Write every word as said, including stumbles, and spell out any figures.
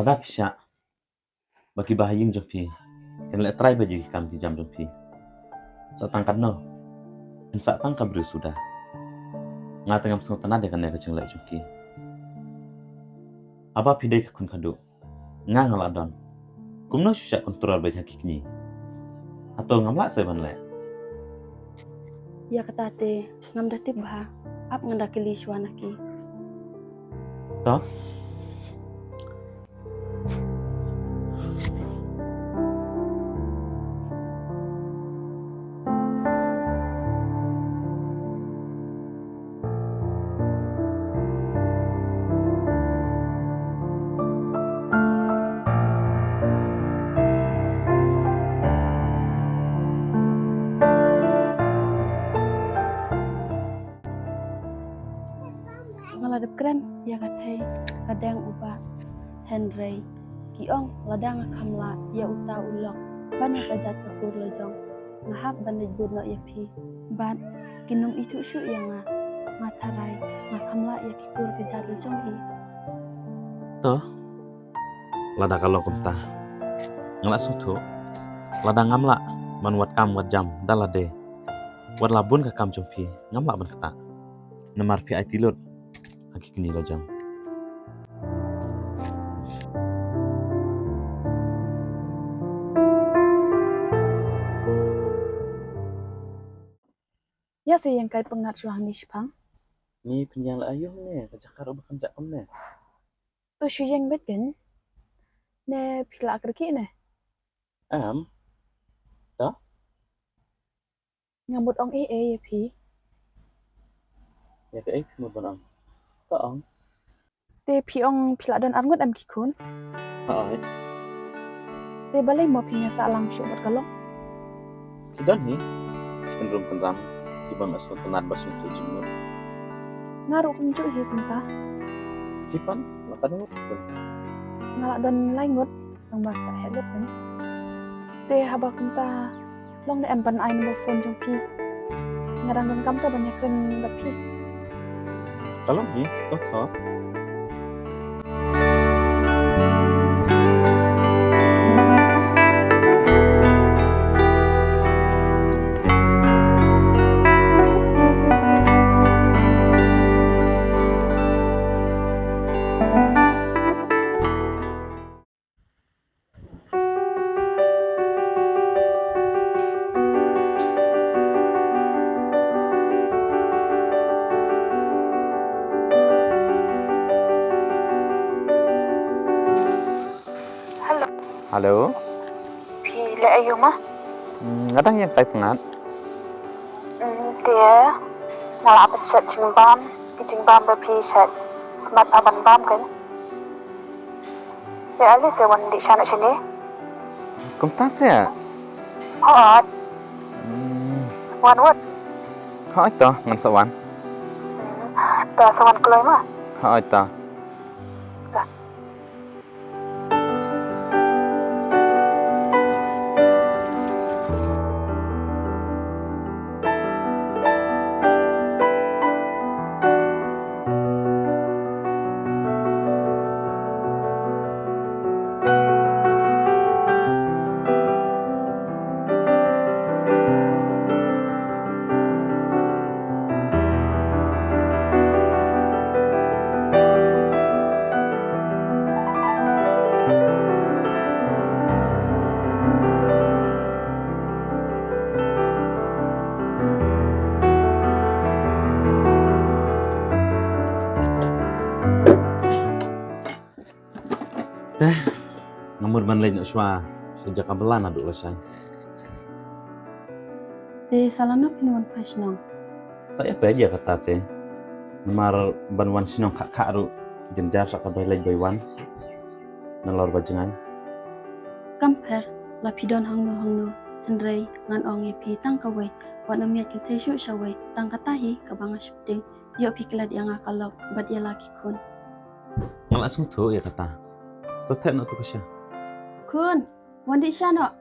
Lada phi shah ba ki bahaïing jong phi kin leh trai ba ki kam ki jam jong phi, sa tang katno, phin sah tang ka briew suda. Nga te ngam sngewtynnad ïa kane ka jingleh jong ki. Haba phi dei ka khun khadduh, nga nga la don. Kumno shu shah kontrol beit ha ki kñi? Hato ngam lah seh ban leh? Ïa kata te ngam da tip bha, ap ngan da kylli shuwa na ki. To? Nga la dep kren ïa ka thei ka deng u bah, hynrei ki ong lada nga kham lah ïa uta u lok ban ïa ka jait ka kur la jong, nga hap ban leit bud noh ïa phi. Bad kin ym ithuh shuh ïa nga. Nga tharai nga kham lah ïa ki kur ki jait la jong hi. To, lada ka long kumta, nga la sngewthuh. Lada ngam lah ban wad kam wad jam da lade, wat la bun ka kam jong phi ngam lah ban ktah. Namar phi aiti lut ha ki kñi la jong. Ïa, sa ïeng kai pyngngad shuwa hangne shipang. Ni pynïeng la aïu ne, ka jaka ruh ba kan jaka ne. To shu ïeng beit kein. Ne phi la kyrkieh ne? Em. To? Nga mut ong ei ei ïa phi. Ïa kaei phi mut ban ong? To ong. Te phi ong phi la don arngut em ki khun? Hooid. Te balei mo phi ïa sah lang shuh bad ka lok? Ki don hi. Ki kynrum kynram, ki bym sngewtynnad bad sngewthuh jingmut. Nga ruh kumjuh hi kumta. Phi pat, la katno ngut khun? Nga la don lai ngut, nang ba ta heh lut kan. Te haba kumta, long ne em ban ai number phone jong phi? Nga dang donkam ta ban ïakren bad phi. Ka long hi, to tho. Hello. Hello. Phi leh aïu ma? Hmm, nga dang ïeng tai pyngngad. Hmm, te nga lah ban shet jingbam, ki jingbam ba phi shet smat ban bam kan. Te ale se wan dih sha na shane. Kumta se? Hooid. Hmm. Wan wat. Hooid to, ngan sa wan. Hmm. To sa wan kloi ma. Hooid to. To. Te nga mut ban leit noh shuwa sha jaka bylla naduh lashai. Te sa lano phin wan phai shnong? Sa ïa peit ïa kata te. Namar ban wan shnong khah khah ruh jynjar sa ka bai leit bai wan nalor ba jngai. Kam pher la phi don hangno hangno, hynrei ngan ong ïa phi tang kawei, wat nym ïaid kynthei shuh shawei, tang kata hi kaba nga sheptieng. Ïoh phi klet ïa nga ka lok bad ïa la ki khun. Nga la sngewthuh ïa kata. To thep noh tu ka sha. Khun, wan dih sha noh.